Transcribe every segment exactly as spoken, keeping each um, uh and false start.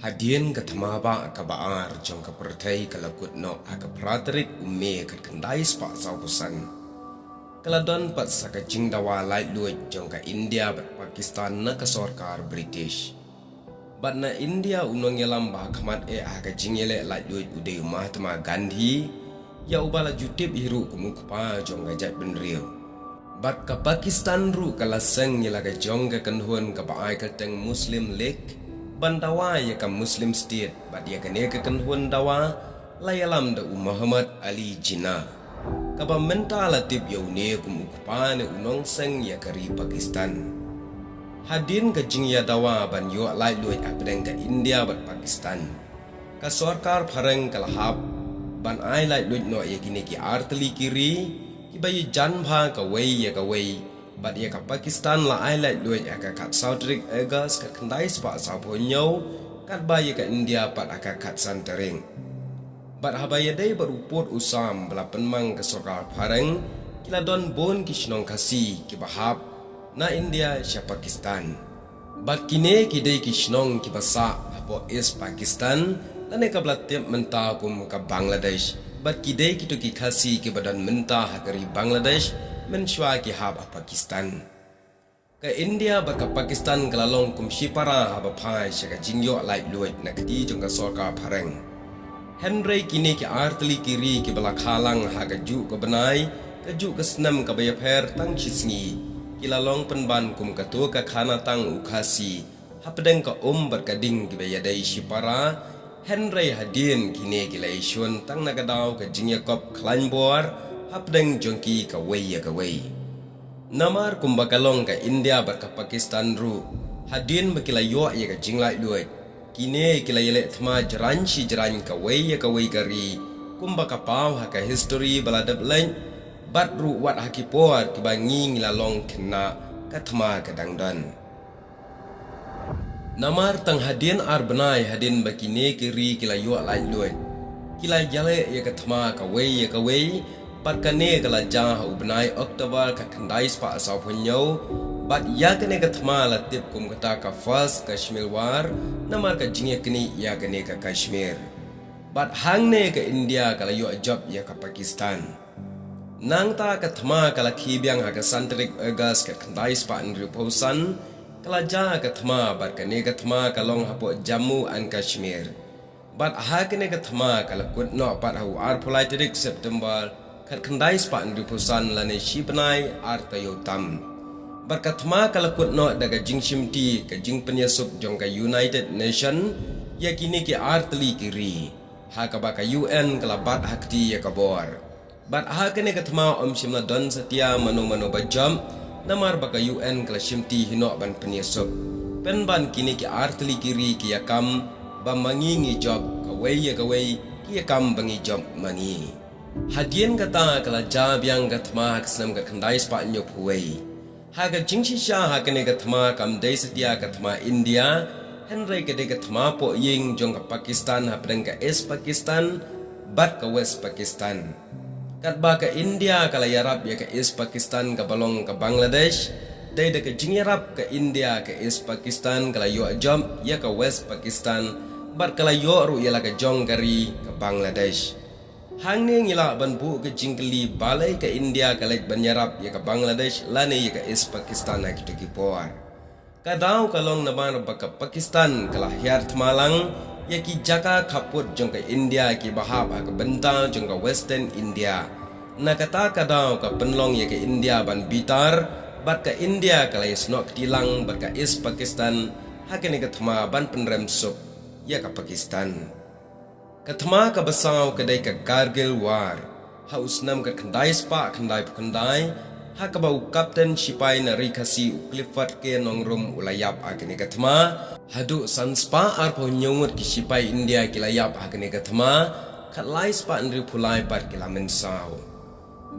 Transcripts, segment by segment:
Hadien ka thma bah kaba ar jong ka pyrthei ka la kut noh ha ka phra tarik u May khatkhyndai spah sawphew san, ka la don pat sa ka jingdawa laitluid jong ka India bad Pakistan na ka sorkar British. Bad na India u nongïalam ba hakhmat eh ha ka jingïaleh laitluid u dei u Mahatma Gandhi, ïa uba la ju tip hi ruh kum u kpa jong ka jaitbynriew. Bad ka Pakistan ruh ka la seng ïa la ka jong ka kynhun kaba ai kyrteng Muslim League ban dawa ïa ka Muslim State, bad ïa kane ka kynhun dawa la ïalam da u Muhammad Ali Jinnah, kaba mynta la tip ïa une kum u kpa ne u nongseng ïa ka ri Pakistan. Hadien ka jingïadawa ban ïoh laitluid hapdeng ka India bad Pakistan, ka sorkar phareng ka la hap ban ai laitluid noh ïa kine ki artylli ki ri kiba ïajan bha kawei ïa kawei, bad ïa ka Pakistan la ai laitluid ha ka khatsaw tarik August khatkhyndai spah sawphew hynñiew, katba ïa ka India pat ha ka khatsan tarik. Bad haba ïadei bad u pud u sam ba la pynmang ka sorkar phareng, ki la don bun ki shnong Khasi kiba hap na India sha Pakistan. Bad kine ki dei ki shnong kiba sah hapoh East Pakistan, lane kaba la tip mynta kum ka Bangladesh. Bad ki dei kito ki Khasi kiba don mynta ha ka ri Bangladesh mynshuwa ki hap ha Pakistan. Ka India bad ka Pakistan ka la long kum shipara haba phai sha ka jingïoh laitluid na kti jong ka sorkar phareng. Hynrei kine ki artylli ki ri kiba la kha lang ha kajuh ka bnai, kajuh ka snem kaba ïapher tang shisngi, ki la long pynban kum kato ka khanatang u Khasi hapdeng ka um bad ka ding kiba ïadei shipara. Hynrei hadien kine ki la ïashun tang na ka daw ka jingïakop khlaiñ bor hapdeng jong ki kawei ïa kawei. Namar kumba ka long ka India bad ka Pakistan ruh, hadien ba ki la ïoh ïa ka jinglaitluid, kine ki la ïaleh thma jraiñ shi jraiñ kawei ïa kawei ka ri, kumba ka paw ha ka history ba la dep leit, bad ruh wat ha ki por kiba ngi ngi la long khynnah, ka thma ka dang don. Namar tang hadien ar bnai hadien ba kine ki ri ki la ïoh laitluid, ki la ïaleh ïa ka thma kawei ïa kawei, bad kane ka la jia ha u bnai October khatkhyndai spah sawphew hynñiew, bad ïa kane ka thma la tip kum kata ka First Kashmir War, namar ka jingïaknieh ïa kane ka Kashmir. Bad hangne ka India ka la ïoh jop ïa ka Pakistan. Nangta ka thma ka la khie biang ha ka san tarik August khatkhyndai spah hynriewphew san, ka la jia ka thma, bad kane ka thma ka long hapoh Jammu and Kashmir. Bad ha kane ka thma ka la kut noh pat ha u arphew lai tarik September khatkhyndai spah hynriewphew san, lane shi bnai ar taïew tam. Bad ka thma ka la kut noh da ka jingshimti ka jingpynïasuk jong ka United Nation ïa kine ki artylli ki ri, ha kaba ka U N ka la bat ha kti ïa ka bor. Bad ha kane ka thma ym shym la don satia mano mano ba jop, namar ba ka U N ka la shimti hi noh ban pynïasuk. Pynban kine ki artylli ki ri ki ïakam ba ma ngi ngi jop kawei ïa kawei, ki ïakam ba ngi jop ma ngi. Hadien kata ka la jia biang ka thma ha ka snem khatkhyndai spah hynñiewphew wei. Ha ka jingshisha ha kane ka thma kam dei satia ka thma India, hynrei ka dei ka thma pohïing jong ka Pakistan hapdeng ka East Pakistan bad ka West Pakistan. Katba ka India ka la ïarap ïa ka East Pakistan kaba long ka Bangladesh, dei da ka jingïarap ka India ka East Pakistan ka la ïoh jop ïa ka West Pakistan, bad ka la ïoh ruh ïa la ka jong ka ri ka Bangladesh. Hangne ngi lah ban buh ka jingkylli balei ka India ka leit ban ïarap ïa ka Bangladesh lane ïa ka East Pakistan ha kito ki por. Ka daw ka long namar ba ka Pakistan ka la hiar thma lang ïa ki jaka khappud jong ka India kiba hap ha ka bynta jong ka Western India. Na kata ka daw ka pynlong ïa ka India ban bitar, bad ka India ka la ïasnoh kti lang bad ka East Pakistan ha kane ka thma ban pynrem suk ïa ka Pakistan. Ka thma kaba saw ka dei ka Kargil War, ha u snem khatkhyndai spah khyndaiphew khyndai, ha kaba u kapten shipai na ri Khasi u Clifford K Nongrum u la ïap ha kane ka thma. Haduh san spah arphew hynñiew ngut ki shipai India ki la ïap ha kane ka thma, khatlai spah hynriewphew lai pat ki la mynsaw.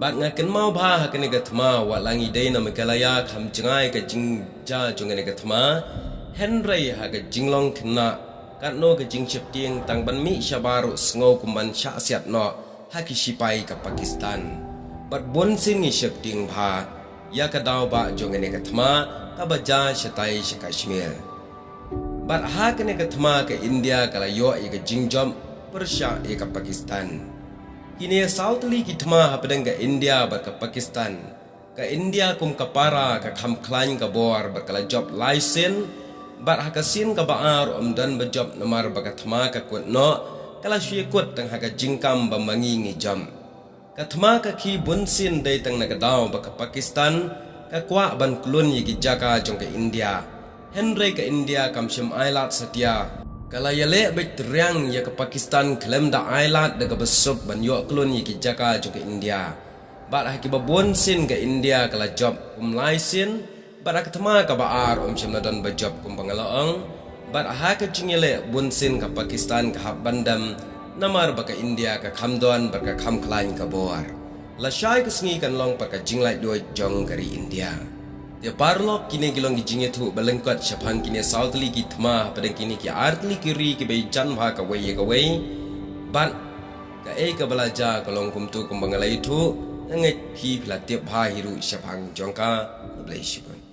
Bad nga kynmaw bha ha kane ka thma, wat la ngi dei na Meghalaya kham jngai ka jingjia jong kane ka thma, hynrei ha ka jinglong khynnah, katno ka jingsheptieng tang ban mih shabar ruh sngew kum ban shah siat noh ha ki shipai ka Pakistan. Bad bunsien ngi sheptieng bha ïa ka daw bah jong kane ka thma kaba jia shatai sha Kashmir. Bad ha kane ka thma ka India ka la ïoh ïa ka jingjop pyrshah ïa ka Pakistan. Kine saw tylli ki thma hapdeng ka India bad ka Pakistan. Ka India kum ka para ka kham khlaiñ ka bor bad ka la jop lai sien, bad ha ka sien kaba ar ym don ba jop namar ba ka thma ka kut noh, ka la shu ïakut tang ha ka jingkam ba ma ngi ngi jop. Ka thma ka khie bun sien dei tang na ka daw ba ka Pakistan ka kwah ban klun ïa ki jaka jong ka India. Hynrei ka India kam shym ailad satia. Ka la ïaleh beit triang ïa ka Pakistan khlem da ailad da kaba suk ban ïoh klun ïa ki jaka jong ka India. Bad ha kiba bun sien ka India ka la jop kum lai sien, bad ha ka thma kaba ar ym shym la don ba jop kum ba nga la ong. Bad ha ka jingïaleh bun sien ka Pakistan ka hap ban dem, namar ba ka India ka kham don bad ka kham khlaiñ ka bor. Lashai ka sngi kan long pat ka jinglaitluid jong ka ri India. Te paralok, kine ki long ki jingïathuh ba lyngkot shaphang kine saw tylli ki thma hapdeng kine ki ar tylli ki ri kiba ïajan bha kawei ïa kawei. Bad kaei kaba la jia ka long kumto kumba nga la ïathuh, nga ngeit phi phi la tip bha hi ruh shaphang jong ka. Khublei shibun.